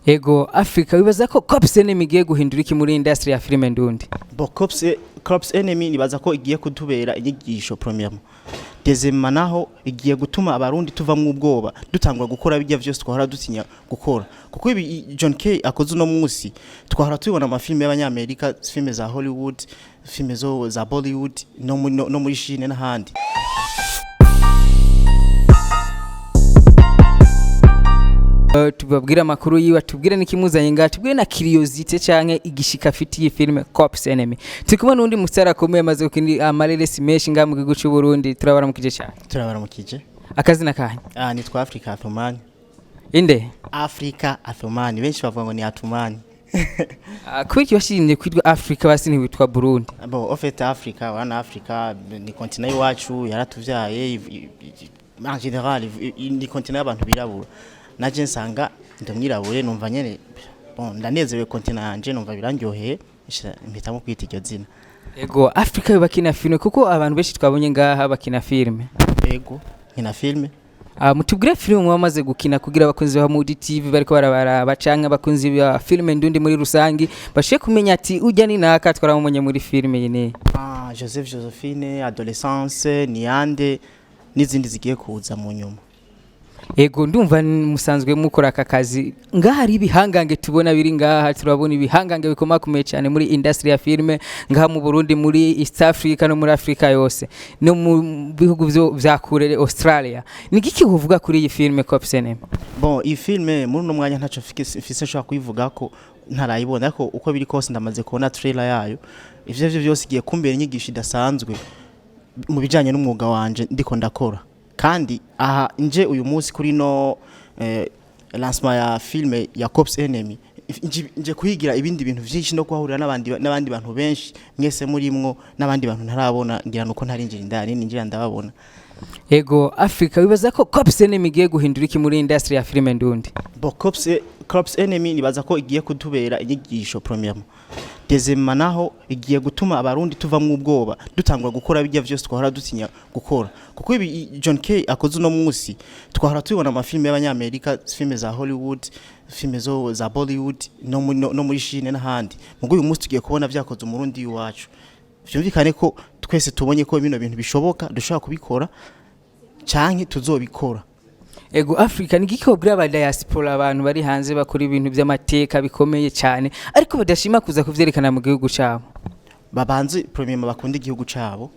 Ego Africa, wibaza ko Cops Enemy igiye guhindura iki muri industry ya filime ndundi? Bon, Cops Enemy nibaza ko igiye kutubera inyigisho premièrement. Deuxièmement naho, igiye gutuma Abarundi tuvamwo ubwoba, dutangura gukora bijya vyose twahora dutinya gukora, kuko ibi John K akoze uno munsi twahora tubibona amafilme y'Abanyamerika, filme za Hollywood, filme zo za Bollywood, no muri Chine n'ahandi. Tubabwire amakuru yiwe, tubwire n'ikimuzanye ngaha, tubwire na curiosité canke igishika afitiye filime Cops Enemy. Turi kumwe n'undi musore akomeye amaze gukina amareresi menshi ngaha mu gihugu c'u Burundi. Turabaramukije cyane. Turabaramukije. Akazina kanyu? Ah, nitwa Africa Athumani. Inde? Africa Athumani, benshi bavuga ngo ni Athumani. Ah, kubera iki washimye kwitwa Africa, basi ntiwitwa Burundi? Bon, en fait Africa, wana Africa ni continent iwacu yaratuvyaye, en général ni continent y'abantu birabura. Naje nsanga ndamwirabure, numva nyene bon ndanezerewe continent yanje, numva birandyoheye, mpitamo kwita iryo zina. Ego Africa, bakina filime? Kuko abantu benshi twabonye ngaha bakina filime. Ego, nkina filme. Ah, mutubwire filime mwamaze gukina kugira abakunzi ba Mudi TV bariko barabaraba canke abakunzi ba filime ndundi muri rusangi bashe kumenya ati ujya ni naka twaramumenye muri filime iyi niyi. Ah, Joseph Josephine, Adolescence, Niande n'izindi zigiye kuza mu nyuma. Ego, ndumva musanzwe mukora aka kazi. Ngaha hari ibihangange tubona biri ngaha, turabona ibihangange bikomakomeye cyane muri industry ya filime ngaha mu Burundi, muri East Africa no muri Africa yose no mu bihugu vya kure, Australia. Ni giki uvuga kuri iyi filime Cops Enemy? Bon, iyi filme muri uno mwanya ntaco mfise nshobora kuyivuga ko ntarayibona, ariko uko biri kose ndamaze kubona trailer yayo. Ivyo vyo byose igiye kumbera inyigisho idasanzwe mu bijanye n'umwuga wanje ndiko ndakora. Kandi aha nje uyu munsi kuri no lancement ya filme ya Cops Enemy, nje kuhigira ibindi bintu vyinshi no kuhahurira n'abandi bantu benshi mwese murimwo, n'abandi bantu ntarabona, ngira nuko ntarinjira indani, ninjira ndababona. Ego Africa, wibaza ko Cops Enemy igiye guhindura iki muri industry ya filime ndundi? Bon, Cops Enemy nibaza ko igiye kutubera inyigisho premièrement. Deuxièmement naho, igiye gutuma Abarundi tuvamwo ubwoba, dutangura gukora bijya vyose twahora dutinya gukora, kuko ibi John K akoze uno munsi twahora tubibona amafilme y'Abanyamerika, filme za Hollywood, filme zo za Bollywood, no muri Chine n'ahandi. Mugo uyu munsi tugiye kubona vyakoze Umurundi iwacu. Vyumvikane ko twese tubonye ko bino bintu bishoboka, dushobora kubikora canke tuzobikora. Ego Africa, ni giki wobwira aba diaspora, abantu bari hanze bakora ibintu by'amateka bikomeye cyane ariko badashima kuza kuvyerekana mu gihugu cyabo? Babanze premièrement bakunda igihugu cabo,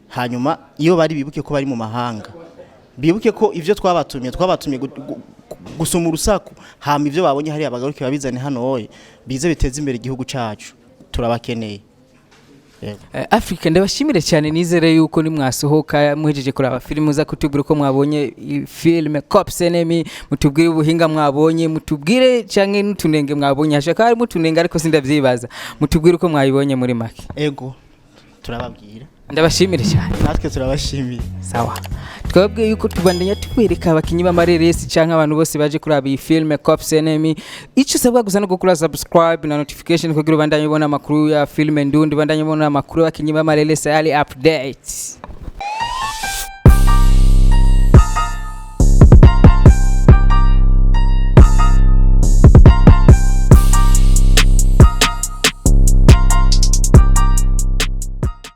hanyuma iyo bari bibuke ko bari mu mahanga, bibuke ko ivyo twabatumye gusoma urusaku, hama ivyo babonye hariya bagaruke babizane hano oye bize biteze imbere igihugu cacu. Turabakeneye. Yego. Africa, ndabashimire cyane. Nizere yuko nimwasohoka muhejeje kuraba filime uza kutubwira uko mwabonye filime Cops Enemy, mutubwire ubuhinga mwabonye, mutubwire canke n'utunenge mwabonye. Hashaka harimo utunenge ariko sindavyibaza. Mutubwire uko mwayibonye muri make. Ego, turababwira. Ndabashimire cyane. Natwe turabashimiye. Sawa, twababwiye yuko tubandanya tubereka abakinyi b'amareresi canke abantu bose baje kuraba iyi filime Cops Enemy. Ico usabwa gusa no gukora subscribe na notification kugira ubandanye ubona amakuru ya filime ndundi, ubandanye ubona amakuru y'abakinyi b'amareresi ari update.